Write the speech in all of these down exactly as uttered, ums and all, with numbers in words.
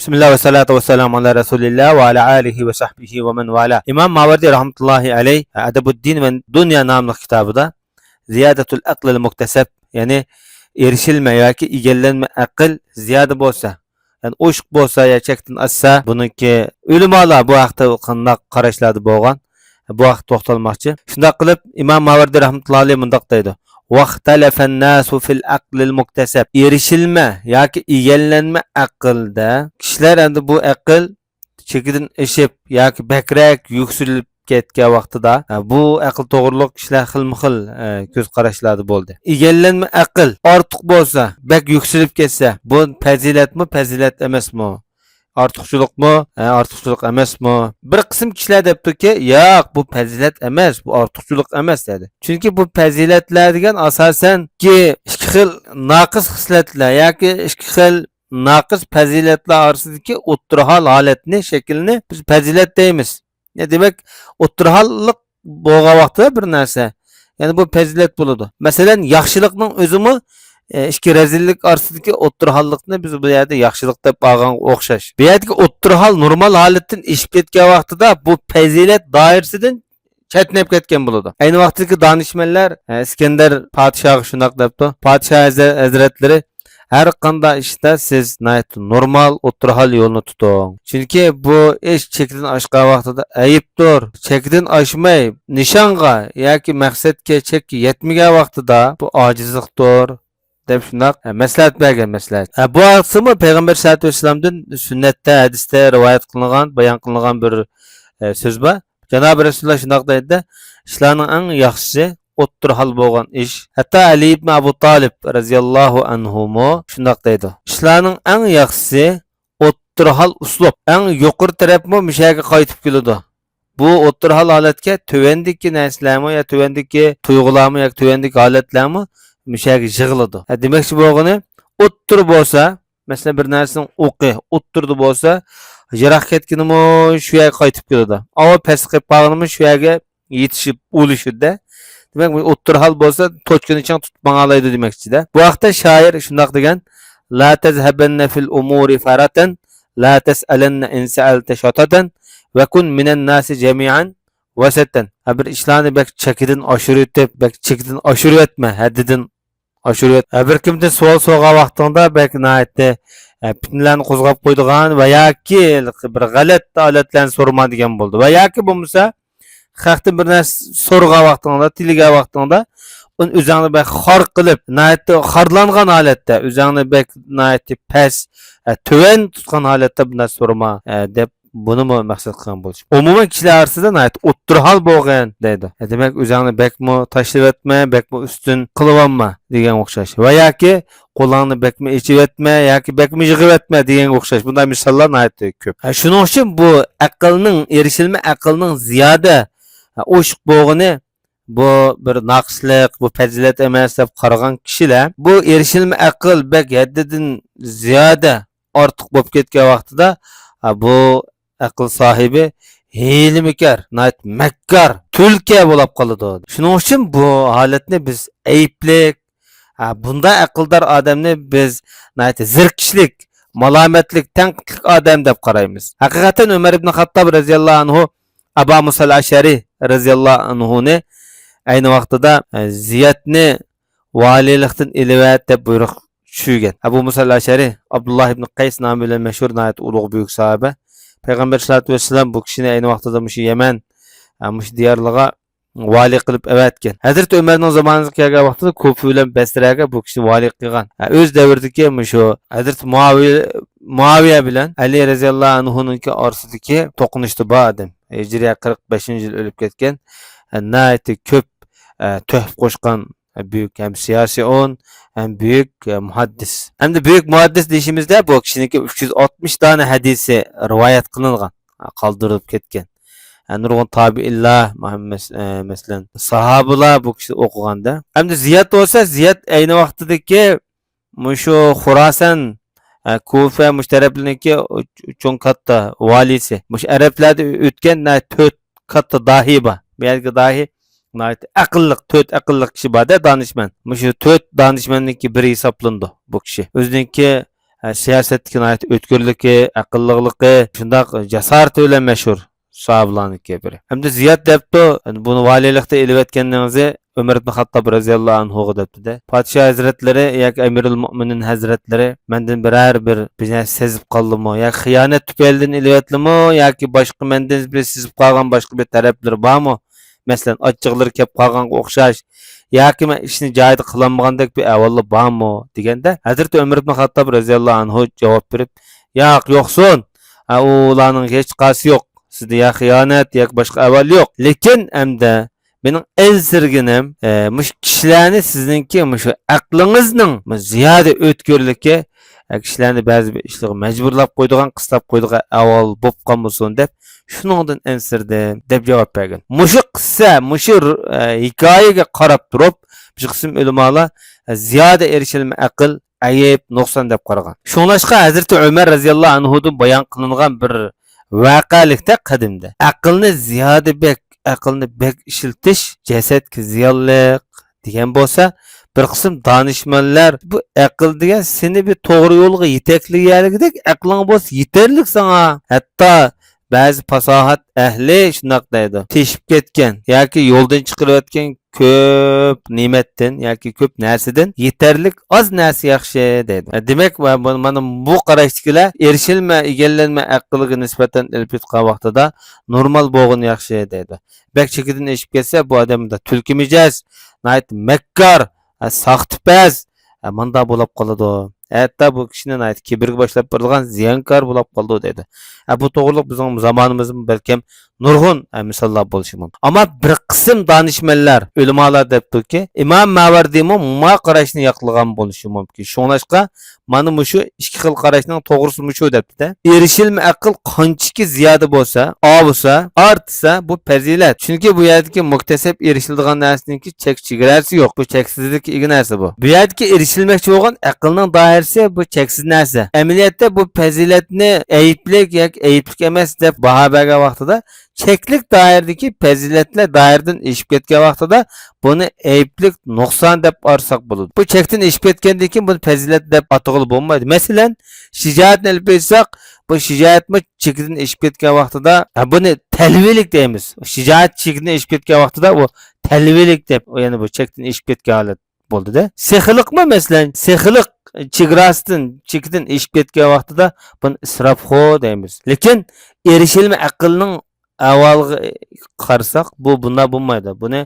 بىسمىللا ۋەسسالاتۇ ۋەسسالامۇ ئالا رەسۇلىللا ۋە ئالا ئالىھى ۋە سەھبىھى ۋە مەن ۋالا. ئىمام ماۋەردى رەھمەتۇللاھى ئەلەيھ ئەدەبۇددىن ۋە دۇنيا ناملىق كىتابىدا زىيادەتۇل ئەقلىل مۇكتەسەب، يەنى ئېرىشىلمە ياكى ئىگىلەنمە ئەقىل زىيادە بولسا، يەنى ئوشۇق بولسا يا چەكتىن ئاشسا، بۇنىڭكى ئۆلىمالار بۇ ھەقتە قانداق قاراشلاردا بولغان؟ بۇ ھەقتە توختالماقچى. شۇنداق قىلىپ، ئىمام ماۋەردى رەھمەتۇللاھى ئەلەيھ مۇنداق دەيدۇ: «ۋەختەلەفەنناسۇ فىل ئەقلىل مۇكتەسەب.» ئېرىشىلمە ياكى ئىگىلەنمە ئەقىلدە كىشىلەر ئەمدى بۇ ئەقىل چېكىدىن ئېشىپ ياكى بەكرەك يۈكسىلىپ كەتكەن ۋاقتىدا، ھە، بۇ ئەقىل توغرۇلۇق كىشىلەر خىلمۇ خىل، ئە، كۆز قاراشلاردا بولدى. ئىگىلەنمە ئەقىل ئارتۇق بولسا، بەك يۈكسىلىپ كەتسە، بۇ پەزىلەتمۇ، پەزىلەت ئەمەسمۇ؟ ئارتۇقچىلىقمۇ؟ ھە، ئارتۇقچىلىق ئەمەسمۇ؟ بىر قىسىم كىشىلەر دەپتۇكى، ياق، بۇ پەزىلەت ئەمەس، بۇ ئارتۇقچىلىق ئەمەس، دېدى. چۈنكى بۇ پەزىلەتلەر دېگەن ئاساسەن ئىككى، ئىككى خىل ناقىس خىسلەتلەر ياكى ئىككى خىل ناقىس پەزىلەتلەر ئارىسىدىكى ئوتتۇرا ھال ھالەتنى، شەكىلنى بىز پەزىلەت دەيمىز. يا، دېمەك، ئوتتۇرا ھاللىق بولغان ۋاقتىدا بىر نەرسە، يەنى بۇ پەزىلەت بولىدۇ. مەسىلەن، ياخشىلىقنىڭ ئۆزىمۇ، ئە، ئىككى رەزىللىك ئارىسىدىكى ئوتتۇرا ھاللىقنى بىز بۇ يەردە ياخشىلىق دەپ ئالغانغا ئوخشاش. بۇ يەردىكى ئوتتۇرا ھال نورمال ھالەتتىن ئېشىپ كەتكەن ۋاقتىدا بۇ پەزىلەت دائىرىسىدىن چەتنەپ كەتكەن بولىدۇ. ئەينى ۋاقىتتىكى دانىشمەنلەر، ئە، ئىسكەندەر پادىشاھقا شۇنداق دەپتۇ: «پادىشاھ ھەزرە-، ھەزرەتلىرى، ھەر قانداق ئىشتا سىز ناھايىتى نورمال ئوتتۇرا ھال يولىنى تۇتۇڭ. چۈنكى بۇ ئىش چېكىدىن ئاشقان ۋاقتىدا ئەيىبتۇر. چېكىدىن ئاشماي، نىشانغا ياكى مەقسەتكە، چەككە يەتمىگەن ۋاقتىدا بۇ ئاجىزلىقتۇر» دەپ شۇنداق، ئە، مەسلىھەت بەرگەن مەسلىھەت. ئە، بۇ ھەقتىمۇ پەيغەمبەر سەللەللاھۇ ئەلەيھى ۋەسەللەمدىن سۈننەتتە، ھەدىستە رىۋايەت قىلىنغان، بايان قىلىنغان بىر، ئە، سۆز بار. جانابى رەسۇلۇللاھ شۇنداق دەيدۇ، ئىشلارنىڭ ئەڭ ياخشىسى ئوتتۇرا ھال بولغان ئىش. ھەتتا ئەلى ئىبن ئەبۇ تالىب رەزىياللاھۇ ئەنھۇمۇ شۇنداق دەيدۇ، ئىشلارنىڭ ئەڭ ياخشىسى ئوتتۇرا ھال ئۇسلۇب. ئەڭ يۇقىرى تەرەپمۇ مۇشۇ يەرگە قايتىپ كېلىدۇ. بۇ ئوتتۇرا ھال ھالەتكە تۆۋەندىكى نەرسىلەرمۇ يا تۆۋەندىكى تۇيغۇلارمۇ ياكى تۆۋەندىكى ھالەتلەرمۇ مۇشۇ يەرگە يىغىلىدۇ. ھە، دېمەكچى بولغىنى، ئوتتۇرا بولسا، مەسىلەن، بىر نەرسىنىڭ ئوقى ئوتتۇرىدا بولسا، يىراق كەتكىنىمۇ شۇ يەرگە قايتىپ كېلىدۇ. ئاۋۇ پەسكە قېلىپ قالغىنىمۇ شۇ يەرگە يېتىشىپ ئۇلىشىدۇ-دە. دېمەك، بۇ ئوتتۇرا ھال بولسا، توچكىنى چىڭ تۇتۇپ ماڭالايدۇ دېمەكچىدە. بۇ ھەقتە شائىر شۇنداق دېگەن: «لا تەزھەبەننە فىل ئۇمۇرى فەرەتەن، لا تەسئەلەننە ئىن سەئەلتە شاتەتەن، ۋە كۇن مىنەن ناسى جەمىئەن ۋەسەتەن.» ھە، بىر ئىشلارنى بەك چېكىدىن ئاشۇرۇۋېتىپ، بەك چېكىدىن ئاشۇرۇۋەتمە، ھەددىدىن ئاشۇرۇۋەت. ھە، بىر كىمدىن سوئال سورىغان ۋاقتىڭدا بەك ناھايىتى، ھە، پىتنىلەرنى قوزغاپ قويىدىغان ۋە ياكى بىر غەلەت ھالەتلەرنى سورىما دېگەن بولىدۇ. ۋە ياكى بولمىسا، خەقتىن بىر نەرسە سورىغان ۋاقتىڭدا، تىلىگەن ۋاقتىڭدا، ئۇنى ئۆزۈڭنى بەك خار قىلىپ، ناھايىتى خارلانغان ھالەتتە، ئۆزۈڭنى بەك ناھايىتى پەس، ھە، تۆۋەن تۇتقان ھالەتتە بۇ نەرسە سورىما، ھە، دەپ بۇنىمۇ مەقسەت قىلغان بولۇش. ئومۇمەن كىشىلەر ئارىسىدا ناھايىتى ئوتتۇرا ھال بولغىن دەيدۇ. ھە، دېمەك، ئۆزۈڭنى بەكمۇ تاشلىۋەتمە، بەكمۇ ئۈستۈن قىلىۋالما دېگەنگە ئوخشاش. ۋە ياكى قولۇڭنى بەكمۇ ئېچىۋەتمە ياكى بەكمۇ يىغىۋەتمە دېگەنگە ئوخشاش. بۇنداق مىساللار ناھايىتى كۆپ. ھە، شۇنىڭ ئۈچۈن بۇ ئەقىلنىڭ، ئېرىشىلمە ئەقىلنىڭ زىيادە، ھە، ئوشۇق بولغىنى بۇ بىر ناقىسلىق، بۇ پەزىلەت ئەمەس دەپ قارىغان كىشىلەر، بۇ ئېرىشىلمە ئەقىل بەك ھەددىدىن زىيادە ئارتۇق بولۇپ كەتكەن ۋاقتىدا، ھە، بۇ ئەقىل ساھىبى ھىيلىمىكار، ناھايىتى مەككار، تۈلكە بولاپ قالىدۇ. شۇنىڭ ئۈچۈن بۇ ھالەتنى بىز ئەيىبلىك، ھە، بۇنداق ئەقىلدار ئادەمنى بىز ناھايىتى زېرىكىشلىك، مالامەتلىك، تەنقىدلىك ئادەم دەپ قارايمىز. ھەقىقەتەن ئۆمەر ئىبن خاتتاب رەزىياللاھۇ ئەنھۇ ئەبا مۇسا ئەشئەرى رەزىياللاھۇ ئەنھۇنى ئەينى ۋاقتىدا، ئە، زىيادنى ۋالىيلىقتىن ئېلىۋەت دەپ بۇيرۇق چۈشۈرگەن. ئەبۇ مۇسا ئەشئەرى ئابدۇللاھ ئىبن قەيس نامى بىلەن مەشھۇر، ناھايىتى ئۇلۇغ بۈيۈك ساھابە. پەيغەمبەر سەللەللاھۇ ئەلەيھى ۋەسەللەم بۇ كىشىنى ئەينى ۋاقتىدا مۇشۇ يەمەن، ئە، مۇشۇ دىيارلىرىغا ۋالىي قىلىپ ئەۋەتكەن. ھەزرىتى ئۆمەرنىڭ زامانىسىغا كەلگەن ۋاقتىدا كۇفا بىلەن بەسرەگە بۇ كىشىنى ۋالىي قىلغان. ھە، ئۆز دەۋرىدىكى مۇشۇ ھەزرىتى مۇئاۋىيە، مۇئاۋىيە بىلەن ئەلى رەزىياللاھۇ ئەنھۇنىڭكى ئارىسىدىكى توقۇنۇشتا بار ئادەم. ھىجرىيە قىرىق بەشىنچى يىل ئۆلۈپ كەتكەن. ھە، ناھايىتى كۆپ، ئە، تۆھپە قوشقان، ئە، بۈيۈك ھەم سىياسىيون، ھەم بۈيۈك، ئە، مۇھەددىس. ھەمدە بۈيۈك مۇھەددىس دېيىشىمىزدە بۇ كىشىنىڭكى ئۈچ يۈز ئاتمىش دانە ھەدىسى رىۋايەت قىلىنغان، قالدۇرۇلۇپ كەتكەن. ھە، نۇرغۇن تابىئىنلار، مەس-، ئە، مەسىلەن، ساھابىلار بۇ كىشىنى ئوقۇغاندا. ھەمدە زىياد بولسا، زىياد ئەينى ۋاقتىدىكى مۇشۇ خۇراسان، ئە، كۇفە، مۇشۇ تەرەپلىرىنىڭكى چوڭ كاتتا ۋالىيسى. مۇشۇ ئەرەبلەردە ئۆتكەن نە تۆت كاتتا داھىي بار. بۇ يەردىكى داھىي ناھايىتى ئەقىللىق، تۆت ئەقىللىق كىشى بار-دە، دانىشمەن. مۇشۇ تۆت دانىشمەننىڭكى بىرى ھېسابلىنىدۇ بۇ كىشى. ئۆزىنىڭكى ئە، سىياسەتتىكى ناھايىتى ئۆتكۈرلۈكى، ئەقىللىقلىقى، شۇنداق جاسارىتى بىلەن مەشھۇر ساھابىلارنىڭكى بىرى. ھەمدە زىياد دەپتۇ، بۇنى ۋالىيلىقتا ئېلىۋەتكەنلىكىڭىزنى ئۆمەر ئىبن خاتتاب رەزىياللاھۇ ئەنھۇغا دەپتۇ-دە. پادىشاھ ھەزرەتلىرى ياكى ئەمىرۇل مۆمىنىن ھەزرەتلىرى مەندىن بىرەر بىر، بىر نەرسە سېزىپ قالدىمۇ ياكى خىيانەت تۈپەيلىدىن ئېلىۋەتتىمۇ ياكى باشقا مەندىن بىر سېزىپ قالغان باشقا بىر تەرەپلىرى بارمۇ؟ مەسىلەن، ئاچچىقلىرى كەپ قالغانغا ئوخشاش ياكى مەن ئىشنى جايىدا قىلالمىغاندەك بىر ئەھۋاللار بارمۇ؟ دېگەندە، ھەزرىتى ئۆمەر ئىبن خاتتاب رەزىياللاھۇ ئەنھۇ جاۋاب بېرىپ، ياق، يوقسۇن. ھە، ئۇلارنىڭ ھېچقايسى يوق. سىزدە يا خىيانەت ياكى باشقا ئەھۋال يوق. لېكىن ئەمدى مېنىڭ ئەنسىرىگىنىم، ئە، مۇشۇ كىشىلەرنى سىزنىڭكى مۇشۇ ئەقلىڭىزنىڭ زىيادە ئۆتكۈرلۈكى، ئە، كىشىلەرنى بەزى بىر ئىشلارغا مەجبۇرلاپ قويىدىغان، قىستاپ قويىدىغان ئەھۋال بولۇپ قالمىسۇن دەپ، شۇنىڭدىن ئەنسىرىدىم، دەپ جاۋاب بەرگەن. مۇشۇ قىسسە، مۇشۇ، ئە، ھېكايىگە قاراپ تۇرۇپ، بىر قىسىم ئۆلىمالار، ئە، زىيادە ئېرىشىلمە ئەقىل، ئەيىب، نۇقسان دەپ قارىغان. شۇڭلاشقا ھەزرىتى ئۆمەر رەزىياللاھۇ ئەنھۇدىن بايان قىلىنغان بىر ۋەقەلىكتە قەدىمدە، ئەقىلنى زىيادە بەك، ئەقىلنى بەك ئىشلىتىش جەسەتكە زىيانلىق، دېگەن بولسا، بىر قىسىم دانىشمەنلەر، بۇ ئەقىل دېگەن سېنى بىر توغرا يولغا يېتەكلىيەلىگۈدەك، ئەقلىڭ بولسا يېتەرلىك ساڭا. ھەتتا بەزى پاساھەت ئەھلى شۇنداق دەيدۇ، تېشىپ كەتكەن ياكى يولدىن چىقىرىۋەتكەن كۆپ نېمەتتىن ياكى كۆپ نەرسىدىن يېتەرلىك ئاز نەرسە ياخشى دەيدۇ. دېمەك، مانا بۇ قاراشتىكىلەر ئېرىشىلمە، ئىگىلەنمە ئەقىلگە نىسبەتەن ئېلىپ ئېيتقان ۋاقتىدا نورمال بولغىنى ياخشى دەيدۇ. بەك چېكىدىن ئېشىپ كەتسە، بۇ ئادەم مۇنداق تۈلكە مىجەز، ناھايىتى مەككار، ھە، ساختىپەز، ھە، مۇنداق بولۇپ قالىدۇ. ھەتتا بۇ كىشىنى ناھايىتى كىبىرگە باشلاپ بېرىدىغان زىيانكار بولۇپ قالىدۇ دەيدۇ. ھە، بۇ توغرىلىق بىزنىڭ زامانىمىزدىمۇ بەلكىم نۇرغۇن، ھە، مىساللار بولۇشى مۇمكىن. ئەمما بىر قىسىم دانىشمەنلەر، ئۆلىمالار دەپتۇكى، ئىمام ماۋەردىمۇ مۇما قاراشنى ياقلىغان بولۇشى مۇمكىن. شۇڭلاشقا مانا مۇشۇ ئىككى خىل قاراشنىڭ توغرىسى مۇشۇ دەپتۇ-دە. ئېرىشىلمە ئەقىل قانچىكى زىيادە بولسا، ئاۋۇسا، ئارتسا، بۇ پەزىلەت. چۈنكى بۇ يەردىكى مۇكتەسەپ ئېرىشىلىدىغان نەرسىنىڭكى چەك چېگراسى يوق. بۇ چەكسىزلىككە ئىگە نەرسە بۇ. بۇ يەردىكى ئېرىشىلمەكچى بولغان ئەقىلنىڭ دائىرىسى بۇ چەكسىز نەرسە. ئەمەلىيەتتە بۇ پەزىلەتنى ئەيىبلىك ياكى ئەيىبلىك ئەمەس دەپ باھا بەرگەن ۋاقتىدا چەكلىك دائىرىدىكى پەزىلەتلەر دائىرىدىن ئېشىپ كەتكەن ۋاقتىدا بۇنى ئەيىبلىك، نۇقسان دەپ ئاتىساق بولىدۇ. بۇ چەكتىن ئېشىپ كەتكەندىن كېيىن بۇنى پەزىلەت دەپ ئاتىغىلى بولمايدۇ. مەسىلەن، شىجائەتنى ئېلىپ ئېيتساق، بۇ شىجائەتمۇ چېكىدىن ئېشىپ كەتكەن ۋاقتىدا، ھە، بۇنى تەلۋىلىك دەيمىز. شىجائەت چېكىدىن ئېشىپ كەتكەن ۋاقتىدا بۇ تەلۋىلىك دەپ، يەنى بۇ چەكتىن ئېشىپ كەتكەن ھالەت بولدى-دە. سېخىيلىقمۇ، مەسىلەن، سېخىيلىق چېگراسىدىن، چېكىدىن ئېشىپ كەتكەن ۋاقتىدا بۇنى ئىسراپخور دەيمىز. لېكىن ئېرىشىلمە ئەقىلنىڭ ئەھۋالىغا قارىساق، بۇ بۇنداق بولمايدۇ. بۇنى،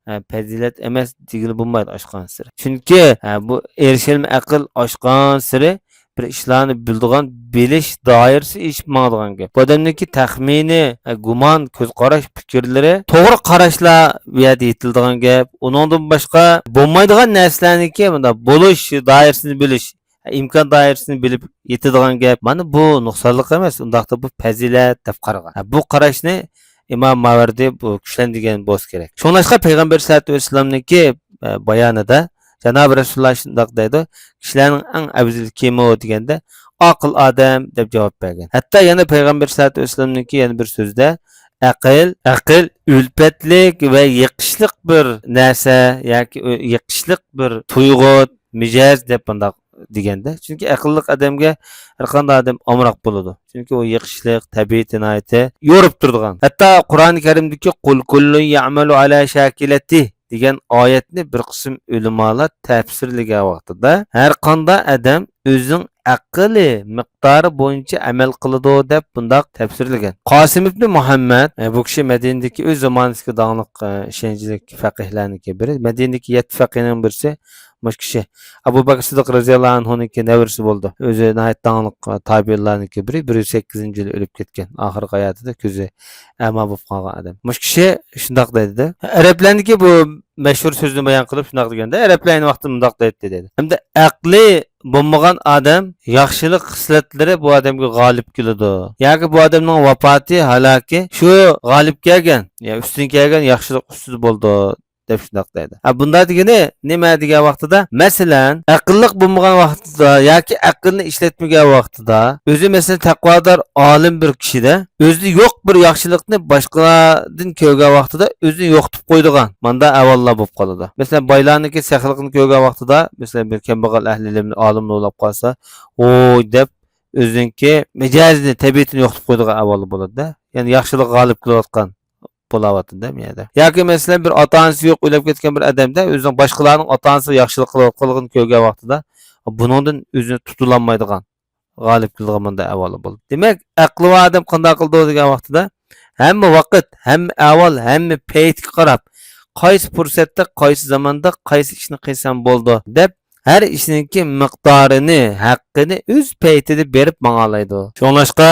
ئە، پەزىلەت ئەمەس دېگىلى بولمايدۇ ئاشقانسېرى. چۈنكى، ئە، بۇ ئېرىشىلمە ئەقىل ئاشقانسېرى بىر ئىشلارنى بىلىدىغان، بىلىش دائىرىسى ئېشىپ ماڭىدىغان گەپ. بۇ ئادەمنىڭكى تەخمىنى، ئە، گۇمان، كۆز قاراش، پىكىرلىرى توغرا قاراشلار بۇ يەردە يېتىلىدىغان گەپ. ئۇنىڭدىن باشقا بولمايدىغان نەرسىلەرنىڭكى مۇنداق بولۇش دائىرىسىنى بىلىش، ئىمكان دائىرىسىنى بىلىپ يېتىدىغان گەپ. مانا بۇ نۇقسانلىق ئەمەس، ئۇنداقتا بۇ پەزىلەت دەپ قارىغان. ھە، بۇ قاراشنى ئىمام ماۋەردى بۇ كۈچلەندۈرگەن بولسا كېرەك. شۇڭلاشقا پەيغەمبەر سەللەللاھۇ ئەلەيھى ۋەسەللەمنىڭكى، ئە، بايانىدا جانابى رەسۇلۇللا شۇنداق دەيدۇ، كىشىلەرنىڭ ئەڭ ئەۋزىلى كىمۇ دېگەندە، ئاقىل ئادەم دەپ جاۋاب بەرگەن. ھەتتا يەنە پەيغەمبەر سەللەللاھۇ ئەلەيھى ۋەسەللەمنىڭكى يەنە بىر سۆزىدە، ئەقىل، ئەقىل ئۈلپەتلىك ۋە يېقىشلىق بىر نەرسە ياكى ئۆ-، يېقىشلىق بىر تۇيغۇ، مىجەز دەپ بۇنداق دېگەندە. چۈنكى ئەقىللىق ئادەمگە ھەر قانداق ئادەم ئامراق بولىدۇ. چۈنكى ئۇ يېقىشلىق، تەبىئىتى ناھايىتى يورۇپ تۇرىدىغان. ھەتتا قۇرئانى كەرىمدىكى «قۇل كۇللۇن يەئمەلۇ ئەلا شاكىلەتىھ» دېگەن ئايەتنى بىر قىسىم ئۆلىمالار تەپسىرلىگەن ۋاقتىدا، ھەر قانداق ئادەم ئۆزىنىڭ ئەقلى مىقدارى بويىچە ئەمەل قىلىدۇ، دەپ بۇنداق تەپسىرلىگەن. قاسىم ئىبنى مۇھەممەد، ئە، بۇ كىشى مەدىنىدىكى ئۆز زامانىسىدىكى داڭلىق، ئە، ئىشەنچلىك فەقىھلەرنىڭكى بىرى. مەدىنىدىكى يەتتە فەقىھنىڭ بىرسى مۇشۇ كىشى. ئەبۇ بەكرى سىددىق رەزىياللاھۇ ئەنھۇنىڭكى نەۋرىسى بولىدۇ. ئۆزى ناھايىتى داڭلىق، ئە، تابىئىنلارنىڭكى بىرى. بىر يۈز سەككىزىنچى يىلى ئۆلۈپ كەتكەن. ئاخىرقى ھاياتىدا كۆزى ئەما بولۇپ قالغان ئادەم. مۇشۇ كىشى شۇنداق دەيدۇ-دە. ئەرەبلەرنىڭكى بۇ مەشھۇر سۆزىنى بايان قىلىپ شۇنداق دېگەندە، ئەرەبلەر ئەينى ۋاقىتتا مۇنداق دەيتتى دەيدۇ. ئەمدى ئەقلى بولمىغان ئادەم ياخشىلىق خىسلەتلىرى بۇ ئادەمگە غالىب كېلىدۇ. ياكى بۇ ئادەمنىڭ ۋاپاتى، ھالاكى شۇ غالىب كەلگەن، يا ئۈستۈن كەلگەن ياخشىلىق ئۈستىدە بولىدۇ. دەپ شۇنداق دەيدۇ. ھە، بۇنداق دېگىنى نېمە دېگەن ۋاقتىدا، مەسىلەن، ئەقىللىق بولمىغان ۋاقتىدا ياكى ئەقىلنى ئىشلەتمىگەن ۋاقتىدا، ئۆزى، مەسىلەن، تەقۋادار، ئالىم بىر كىشىدە ئۆزىدە يوق بىر ياخشىلىقنى باشقىلاردىن كۆرگەن ۋاقتىدا ئۆزىنى يوقىتىپ قويىدىغان ماندا ئەھۋاللار بولۇپ قالىدۇ. مەسىلەن، بايلارنىڭكى سېخىلىقىنى كۆرگەن ۋاقتىدا، مەسىلەن، بىر كەمبەغەل ئەھلى ئىلىمنى، ئالىمنى ئۇلاپ قالسا، ۋوي دەپ، ئۆزىنىڭكى مىجەزىنى، تەبىئىتىنى يوقىتىپ قويىدىغان ئەھۋالى بولىدۇ-دە. يەنى ياخشىلىققا غالىپ كېلىۋاتقان بولاۋاتىدۇ-دە بۇ يەردە. ياكى مەسىلەن، بىر ئاتا-ئانىسى يوق ئۆلۈپ كەتكەن بىر ئادەمدە ئۆزىنىڭ باشقىلارنىڭ ئاتا-ئانىسىغا ياخشىلىق قىلىۋاتقانلىقىنى كۆرگەن ۋاقتىدا، بۇنىڭدىن ئۆزىنى تۇتۇلالمايدىغان، غالىب كېلىدىغان مۇنداق ئەھۋالى بولىدۇ. دېمەك، ئەقلى بار ئادەم قانداق قىلىدۇ دېگەن ۋاقتىدا، ھەممە ۋاقىت، ھەممە ئەھۋال، ھەممە پەيتكە قاراپ، قايسى پۇرسەتتە، قايسى زاماندا، قايسى ئىشنى قىلسام بولىدۇ دەپ، ھەر ئىشنىڭكى مىقدارىنى، ھەققىنى ئۆز پەيتىدە بېرىپ ماڭالايدۇ. شۇڭلاشقا،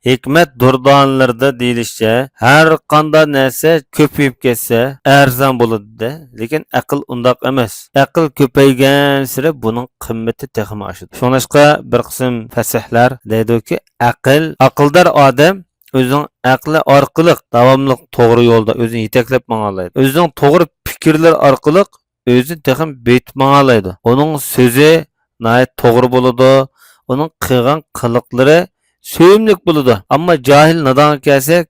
ھېكمەت دۇردانىلىرىدا دېيىلىشىچە، ھەر قانداق نەرسە كۆپىيىپ كەتسە، ئەرزان بولىدۇ-دە، لېكىن ئەقىل ئۇنداق ئەمەس. ئەقىل كۆپەيگەنسېرى بۇنىڭ قىممىتى تېخىمۇ ئاشىدۇ. شۇڭلاشقا بىر قىسىم پەسىھلەر دەيدۇكى، ئەقىل، ئەقىلدار ئادەم ئۆزىنىڭ ئەقلى ئارقىلىق داۋاملىق توغرا يولدا ئۆزىنى يېتەكلەپ ماڭالايدۇ. ئۆزىنىڭ توغرا پىكىرلىرى ئارقىلىق ئۆزىنى تېخىمۇ بېيىتىپ ماڭالايدۇ. ئۇنىڭ سۆزى ناھايىتى توغرا بولىدۇ. ئۇنىڭ قىلغان قىلىقلىرى سۆيۈملۈك بولىدۇ. ئەمما جاھىل نادانغا كەلسەك،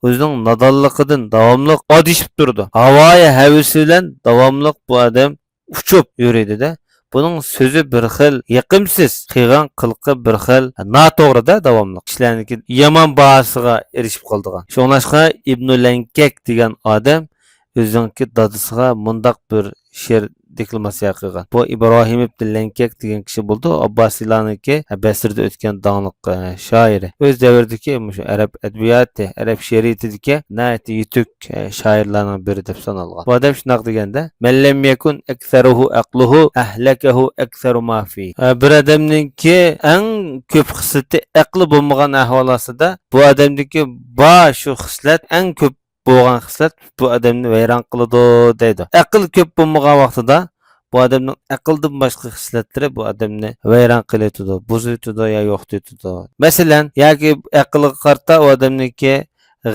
ئۆزىنىڭ نادانلىقىدىن داۋاملىق ئادىشىپ تۇرىدۇ. ھاۋايى ھەۋىسى بىلەن داۋاملىق بۇ ئادەم ئۇچۇپ يۈرىدۇ-دە. بۇنىڭ سۆزى بىر خىل يېقىمسىز، قىلغان قىلىقى بىر خىل ناتوغرا-دە داۋاملىق. كىشىلەرنىڭكى يامان باھاسىغا ئېرىشىپ قالىدىغان. شۇڭلاشقا ئىبنۇ لەنكەك دېگەن ئادەم ئۆزىنىڭكى دادىسىغا مۇنداق بىر شېئىر دېكلاماتسىيە قىلغان. بۇ ئىبراھىم ئىبن لەنكەك دېگەن كىشى بولىدۇ، ئابباسىيلارنىڭكى بەسرىدە ئۆتكەن داڭلىق، ئە، شائىرى. ئۆز دەۋرىدىكى مۇشۇ ئەرەب ئەدەبىياتى، ئەرەب شېئىرىيىتىدىكى ناھايىتى يېتۈك، ئە، شائىرلارنىڭ بىرى دەپ سانالغان. بۇ ئادەم شۇنداق دېگەندە، مەن لەم يەكۇن ئەكسەرۇھۇ ئەقلۇھۇ ئەھلەكەھۇ ئەكسەرۇ ما فى. ئە، بىر ئادەمنىڭكى ئەڭ كۆپ خىسلىتى ئەقلى بولمىغان ئەھۋال ئاستىدا، بۇ ئادەمدىكى بار شۇ خىسلەت، ئەڭ كۆپ بولغان خىسلەت بۇ ئادەمنى ۋەيران قىلىدۇ، دەيدۇ. ئەقىل كۆپ بولمىغان ۋاقتىدا بۇ ئادەمنىڭ ئەقىلدىن باشقا خىسلەتلىرى بۇ ئادەمنى ۋەيران قىلىۋېتىدۇ، بۇزۇۋېتىدۇ يا يوقىتىۋېتىدۇ. مەسىلەن، ياكى ئەقىلگە قارىتا ئۇ ئادەمنىڭكى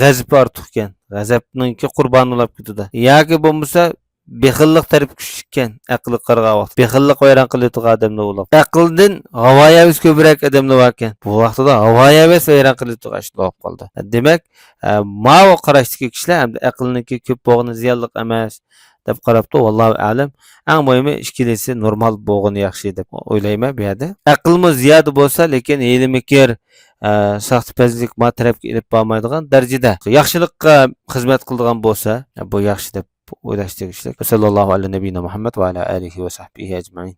غەزىپى ئارتۇقكەن، غەزەپنىڭكى قۇربانى بولاپ كېتىدۇ. ياكى بولمىسا بېخىللىق تەرىپى كۈچلۈككەن، ئەقىلگە قارىغان ۋاقىت. بېخىللىق ۋەيران قىلىۋېتىدىغان ئادەملەر بولىدۇ. ئەقىلدىن ھاۋايى ھەۋەس كۆپرەك ئادەملەر باركەن. بۇ ۋاقتىدا ھاۋايى ھەۋەس ۋەيران قىلىۋېتىدىغان ئىشلار بولۇپ قالدى. دېمەك، ئە، ماۋۇ قاراشتىكى كىشىلەر ھەمدە ئەقىلنىڭكى كۆپ بولغىنى زىيانلىق ئەمەس، دەپ قاراپتۇ. ۋاللاھۇ ئەلەم. ئەڭ مۇھىمى ئىككىلىسى نورمال بولغىنى ياخشى دەپ ئويلايمەن بۇ يەردە. ئەقىلمۇ زىيادە بولسا، لېكىن ھىيلە-مىكىر، ئە، ساختىپەزلىك ما تەرەپكە ئېلىپ بارمايدىغان دەرىجىدە ياخشىلىققا خىزمەت قىلىدىغان بولسا، بۇ ياخشى دەپ ئويلاش تېگىشلىك. سەللەللاھۇ ئەلە نەبىينا مۇھەممەد ۋە ئەلە ئالىھى ۋە سەھبىھى ئەجمەئىن.